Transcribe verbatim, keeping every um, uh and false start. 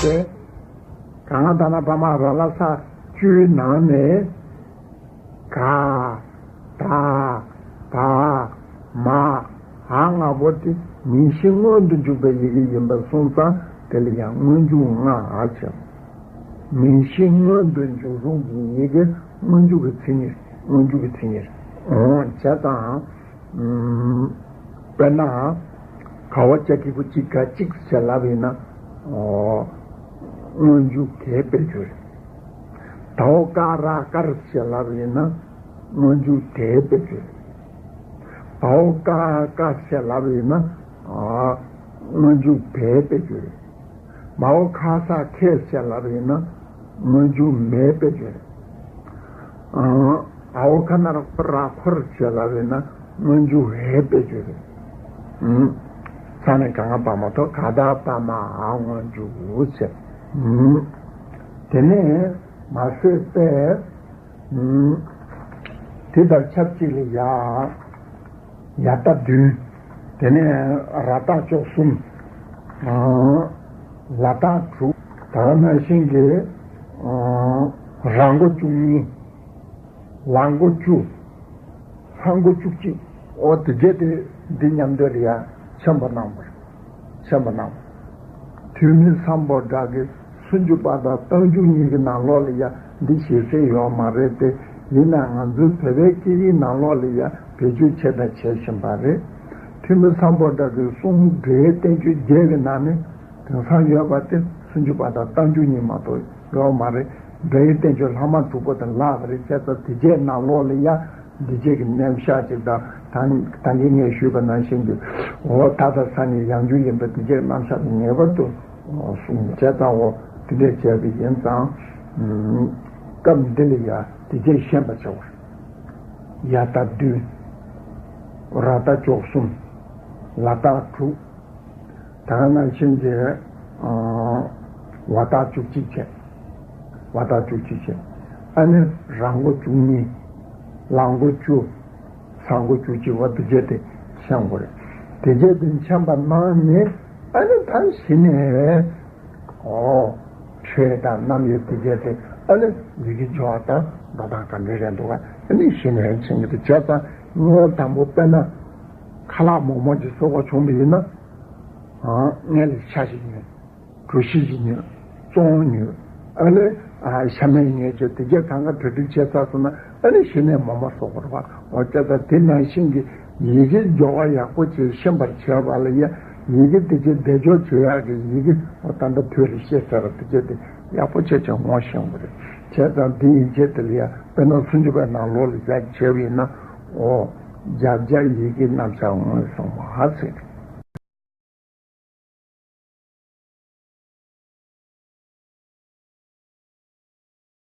དེ་ག་ང་ད་ན་བ་མ་ར་ལ་ས་བཅུའི་ནང་ནས་ག་ད་བ་མ་འ་ལྔ་པོ་དེ་མིང་གཞི་མངོན་དུ་འཇུག་པའི་ཡི་གེ་ཡིན་པ་སོང་ཙང་དེ་ལ་ཡང་སྔོན་འཇུག་ལྔ་ཟེར། མིང་གཞི་མངོན་དུ་འཇུག་རུང་གི་ཡི་གེ་སྔོན་འཇུག་གི་མཚན་ཉིད། སྔོན་འཇུག་གི་མཚན་ཉིད། འོ་བྱས་ཙང་། ཨུམ། དཔེར་ན། ག་འོག་ཅ་གི་གུ་གཅིག་ག་གཅིག་ཟེར་ལབ་ཡིན་ན། འོ། སྔོན་འཇུག་གའི་དཔེར་བརྗོད་རེད། ད་འོག་ཀ་ར་དཀར་ཟེར་ལབ་ཡིན་ན། སྔོན་འཇུག་དའི་དཔེར་བརྗོད་རེད། བ་འོག་ཀ་ཀ་ཟེར་ལབ་ཡིན་ན། འོ། སྔོན་འཇུག་བའི་དཔེར་བརྗོད་རེད། མ་འོག་ཁ་ས་ཁས་ཟེར་ལབ་ཡིན་ན། སྔོན་འཇུག་མའི་དཔེར་བརྗོད་རེད། ཨ་འོག་ཁ་ན་རོ་ཁོ་ར་ཁོར་ཟེར་ལབ་ཡིན་ན་སྔོན་འཇུག་འའི་དཔེར་བརྗོད་རེད། ཨུམ། ས་ནས་ག་ང་བ་མ་ཐོ་ག་ད་བ་མ་འ་སྔོན་འཇུག་ཟེར། ཨུམ། དེ་ནས་མ་ཟད་པས། ཨུམ། དེ་དང་ཆབས་ཅིག་ལ་ཡ། ཡ་བཏགས་བདུན། དེ་ནས་ར་བཏགས་བཅུ་གསུམ། ལ་བཏགས་དྲུག། ད་ག་ནང་བཞིན་གྱི་ར་མགོ་བཅུ་གཉིས། ལ་མགོ་བཅུ། ས་མགོ་བཅུ་གཅིག། འོ་དེ་གྱད་དེ་འདི་མཉམ་དུ་ལ་ཡ་ཆེན་པོ་གནང་བ་རེད། ཆེན་པོ་གནང་། ཐོན་མི་སམ་བྷོ་ཊ་གི་སུམ་ཅུ་པ་དང་རྟགས་འཇུག་གཉིས་ཀྱི་ནང་ལོགས་ལ་ཡ་འདི་ཞེ་ས་ཡོད་མ་རེད་དེ། ཡིན་ནའང་ང་ཚོའི་བོད་པའི་སྐད་ཡིག་ནང་ལོགས་ལ་ཡ་བེད་སྤྱོད་བྱས་དང་བྱེད་བཞིན་པ་རེད། ཐོན་མི་སམ་བྷོ་ཊ་གི་གསུང་སྒྲའི་བསྟན་བཅོས་བརྒྱད་ཀྱི་ནང་ནས་དེང་སང་ཡོད་པ་དེ་སུམ་ཅུ་པ་དང་རྟགས་འཇུག་གཉིས་མ་གཏོགས་ཡོད་མ་རེད། སྒྲ་ཡི་བསྟན་བཅོས་ལྷག་མ་དྲུག་པོ་དེ་བརླག་པ་རེད། བྱས་ཙང་དེ་གྱད་ནང་ལོགས་ལ་ཡ། འདི་གྱད་ཀྱི་རྣམ་གཞག་ཅིག་དང་། ད་ད་གིན་ངས་ཞུས་པ་ནང་བཞིན་གྱི། འོ་ད་ལྟ་ས་ནི་ཡང་འགྱུར་ཡིན་པ་འདི་གྱད་རྣམ་གཞག་དེ་ངེས་པར་དུ་གསུང་བྱས་ཙང་། འོ་དེ་འདྲས་བྱས་པ་ཡིན་ཙང་། སྐབས་འདི་ལ་ཡ་འདི་གྱད་ཤེས་པར་བྱ་བ། ཡ་བཏགས་བདུན། ར་བཏགས་བཅུ་གསུམ། ལ་བཏགས་དྲུག། ད་ག་ནང་བཞིན་གྱི། ཨ། བ་བཏགས་བཅུ་གཅིག་བྱས། བ་བཏགས་བཅུ་གཅིག་བྱས། ཨ་ནི་ར་མགོ་བཅུ་གཉིས། ལ་མགོ་བཅུ། ས་མགོ་བཅུ་གཅིག། བ་འདི་གྱད་དེ་མཁྱེན་དགོས་རེད། འདི་གྱད་དེ་མཁྱེན་པ་གནང་ནས་ཨ་ནི་ད་གཞི་ནས། ཨོ། ཆོས་དང་རྣམ་དབྱེ་འདི་གྱད་དེ་ཨ་ནི་ཡི་གེ་སྦྱོར་བ་དང་འགྲོ་སྟངས་ག་འདྲ་རེད་འདུག་ག་ཨ་ནི་གཞི་ནས་མཁྱེན་གྱི་འདུག་བྱས་ཙང་ངས་དང་པོ་དཔེར་ན། ཁ་ལག་མོག་མོག་ཅིག་བཟོ་དགོས་བྱུང་བ་ཡིན་ན། ཨ། སྔོན་ལ་ཤ་ཞིག་ཉོས། གྲོ་ཞིབ་ཞིག་ཉོས། བཙོང་ཉོས། ཨ་ནི། ཨ། ཤ་མེད་ཉོས་བྱས་དེ་གྱད་གང་ག་གྲ་སྒྲིག་བྱས་ཚར་སོང་ན་ཨ་ནི་གཞི་ནས་མོག་མོག་བཟོ་དགོས་རེད་པ། འོ་བྱས་ཙང་དེ་ནང་བཞིན་གྱི་ཡི་གེ་སྦྱོར་བ་ཡག་པོ་བྱས་ཤེས་པར་བྱས་པ་ལ་ཡ། ཡི་གེ་དེ་གྱད་བཟླས་སྦྱོར་བྱེད་ཡག་གི་ཡི་གེ། འོ་ད་ལྟ་ཐོས་རེ་ཤེས་ཟེར་བ་དེ་གྱད་དེ་ཡག་པོ་བྱས་བྱས་ངོ་ཤེས་དགོས་རེད། བྱས་ཙང་དེ་ཡན་ཆད་དེ་ལ་ཡ་དཔེར་ན་སུམ་ཅུ་པའི་ནང་ལོགས་ལ་ཡ་བྱས་པ་ཡིན་ན། འོ། བརྒྱ་བརྒྱ་ཡི་གེ་རྣམ་གཞག་ངོས་བཟུང་བ་ཟེར།